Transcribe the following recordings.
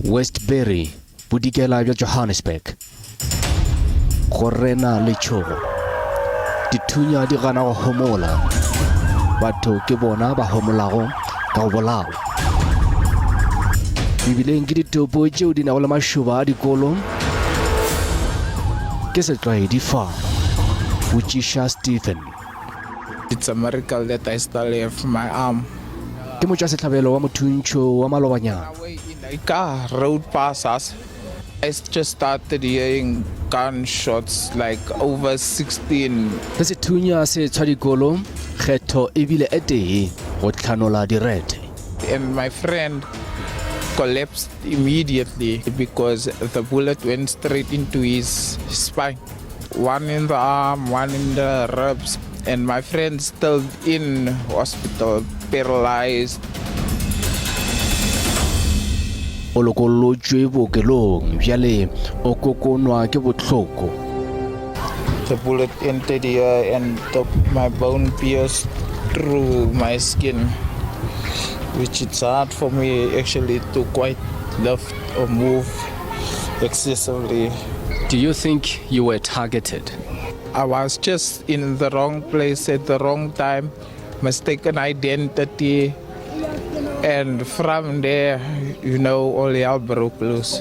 Westbury, bodikela bja Johannesburg. Go rena letšhogo. Dithunya di gana go homola. Batho ke bona ba homolago ka go bolawa. Mebileng ke ditopo tšeo di nago le mašoba a dikolo. Ke setlwaedi fa. Botšiša Stephen. It's a miracle that I still have my arm. Ke motšwasehlabelo wa mothuntšho wa malobanyana. A car rode past us. I just started hearing gunshots like over 16. Ge sethunya se tshwa dikolo, kgetho e bile e tee, go hlanola direthe. And my friend collapsed immediately because the bullet went straight into his spine. One in the arm, one in the ribs, and my friend still in hospital, paralyzed. O lokollotšwe bookelong, bjale o kokonwa ke bohloko. The bullet entered here and the, my bone pierced through my skin, which it's hard for me actually to quite lift or move excessively. Do you think you were targeted? I was just in the wrong place at the wrong time, mistaken identity, and from there, you know, all hell broke loose.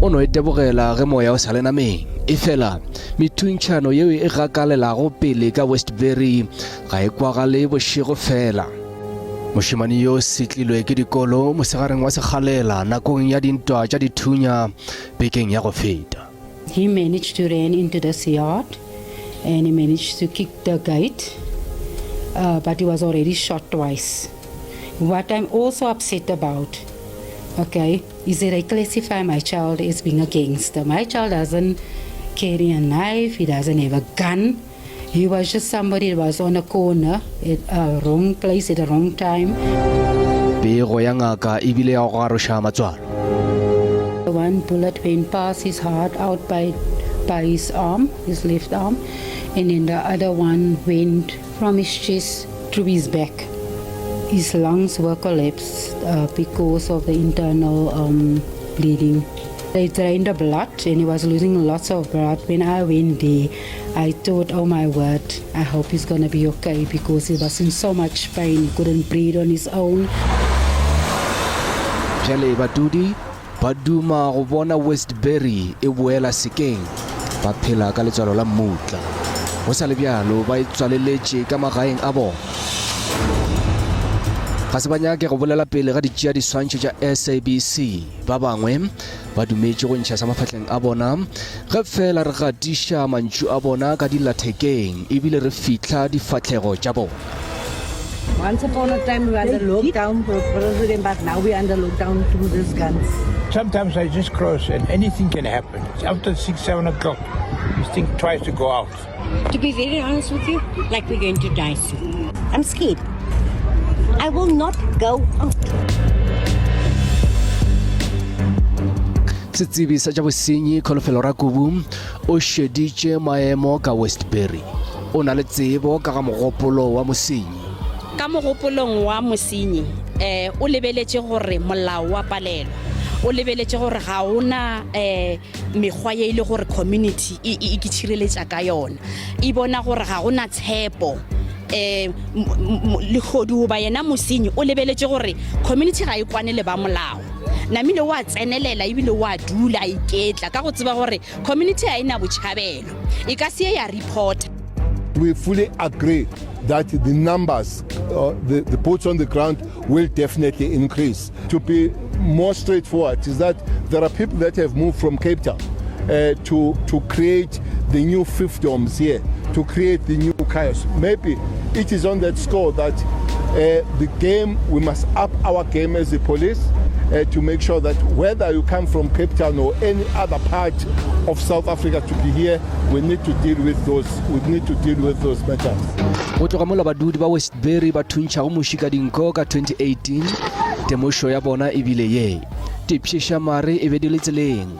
O no itebogela ge moya o sa le nameng. Efela methuntšhano yeo e gakalelago pele ka Westbury ga e kwagale bošego fela. Mošemane yo setlilwe ke dikolo mosegareng wa sekgalela nakong ya dintwa tša dithunya bekeng ya go feta. He managed to run into this yard and he managed to kick the gate, uh, but he was already shot twice. What I'm also upset about, okay, is that they classify my child as being a gangster. My child doesn't carry a knife, he doesn't have a gun. He was just somebody that was on a corner at a wrong place at the wrong time. Pego ya ngaka e bile ya go garoša matswalo. One bullet went past his heart out by, by his arm, his left arm, and then the other one went from his chest through his back. His lungs were collapsed uh, because of the internal um, bleeding. They drained the blood and he was losing lots of blood. When I went there, I thought, oh my word, I hope he's going to be okay because he was in so much pain. He couldn't breathe on his own. Bjale badudi ba duma go bona Westbury e boela sekeng, ba phela ka letswalo la mmutla. Go sa le bjalo ba itswaleletše ka magaeng a bona. Ga se ba nyake go bolela pele ga ditšea diswantšho tša SABC. Ba bangwe ba dumetše go ntšha sa mafahleng a bona ge fela re gatiša mantšu a bona ka dillathekeng ebile re fihla difahlego tša bona. Once upon a time we were under lockdown, president, but now we are under lockdown through these guns. Sometimes I just cross and anything can happen. It's after 6, 7 o'clock. You think twice to go out. To be very honest with you, like we're going to die soon. I'm scared. I will not go out. Setsebi sa tša bosenyi Kholofelo Rakubu o šeditše maemo ka Westbury. O na le tsebo ka ga mogopolo wa mosenyi. Ka mogopolong wa mosenyi, um o lebeletše gore molao wa palelwa. O lebeletše gore ga o na um mekgwa ye e le gore community e, e, e ke tšhireletša ka yona e bona gore ga go na tshepo um lehodu goba yena mosenyi o lebeletše gore community ga e kwane le ba molao namile o a tsenelela ebile o a dula a iketla ka go tseba gore community ga e na botšhabelo e ka se ye ya reporta We fully agree that the numbers, uh, the, the boots on the ground will definitely increase. To be more straightforward is that there are people that have moved from Cape Town uh, to, to create the new fiefdoms here, to create the new chaos. Maybe it is on that score that uh, the game, we must up our game as the police uh, to make sure that whether you come from Cape Town or any other part of South Africa to be here, we need to deal with those, we need to deal with those matters. Go tloga mola badudi ba Westbury ba thuntšhago muši ka dinko ka 2018, temošo ya bona e bile ye, Dipšhešamare e be di le tseleng.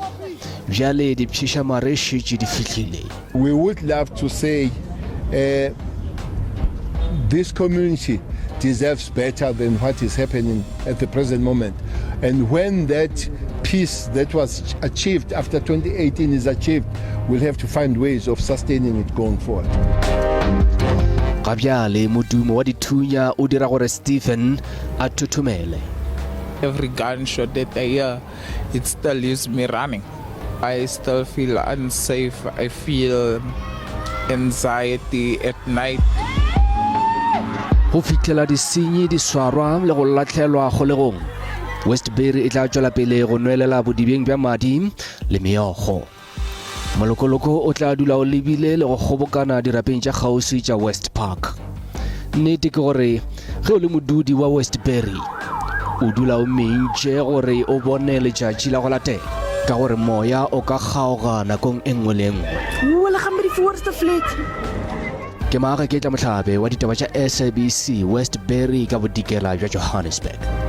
Bjale dipšhešamare šetše di fihlile. We would love to say uh, this community. deserves better than what is happening at the present moment. And when that peace that was achieved after 2018 is achieved, we'll have to find ways of sustaining it going forward. Ga bjale modumo wa dithunya o dira gore Stephen a thothomele. Every gunshot that I hear, it still leaves me running. I still feel unsafe. I feel anxiety at night. Go fihlela disenyi di swarwa le go lahlelwa kgolegong, Westbury e tla tšwela pele go nwelela bodibeng bja madi le meokgo. Molokoloko o tla dula o lebile le go kgobokana dirapeng tša kgauswi tša West Park. Nnete ke gore ge o le modudi wa Westbury, o dula o mentše gore o bone letšatši la go latela, ka gore moya o ka kgaoga nakong e nngwe le e nngwe. Hulle gaan by die voorste flat. Ke Maga Ketla Mohlabe wa ditaba tša SABC, Westbury ka bodikela bja Johannesburg.